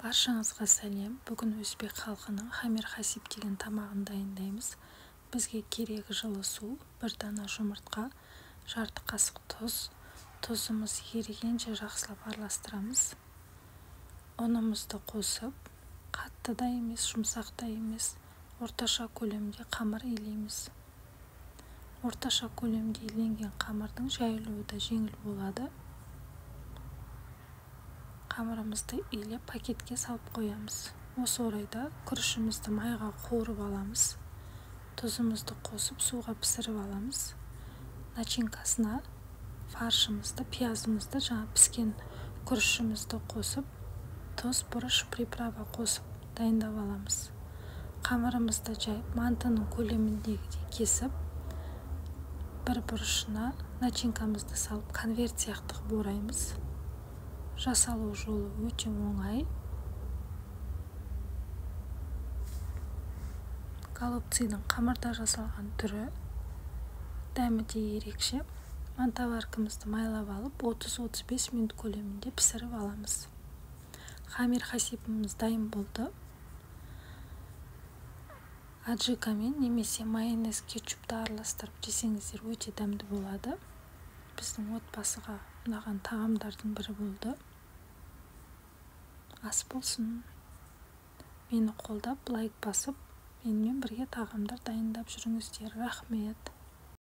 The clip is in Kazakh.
Баршаңызға сәлем! Бүгін өзбек халқының хамир хасиб деген тамағын дайындаймыз. Бізге керегі жылы су, бір дана жұмыртқа, жарты қасық тұз. Тұзымыз ерігенше жақсылап араластырамыз. Ұнымызды қосып, қатты да емес, жұмсақ та емес, орташа көлемде қамыр илейміз. Орташа көлемде иленген қамырдың жайылуы да жеңіл болады. Қамырымызды илеп пакетке салып қоямыз. Осы орайда күрішімізді майға қуырып аламыз. Тұзымызды қосып суға пісіріп аламыз. Начинкасына фаршымызды, пиязымызды, жаңа піскен күрішімізді қосып, тұз, бұрыш, приправа қосып дайындап аламыз. Қамырымызды жайып, мантының көлеміндегідей кесіп, бір бұрышына начинкамызды салып, конверт сияқты қылып ораймыз. Жасалу жолы өте оңай. Голубцыдың қамырда жасалған түрі, дәмі де ерекше. Мантоваркамызды майлап алып, 30-35 минут көлемінде пісіріп аламыз. Хамир хасибіміз дайын болды. Аджикамен немесе майонез, кетчупты араластырып жесеңіздер өте дәмді болады. Біздің отбасыға ұнаған тағамдардың бірі болды. Ас болсын. Мені қолдап, лайк басып, менімен бірге тағамдар дайындап жүріңіздер. Рахмет.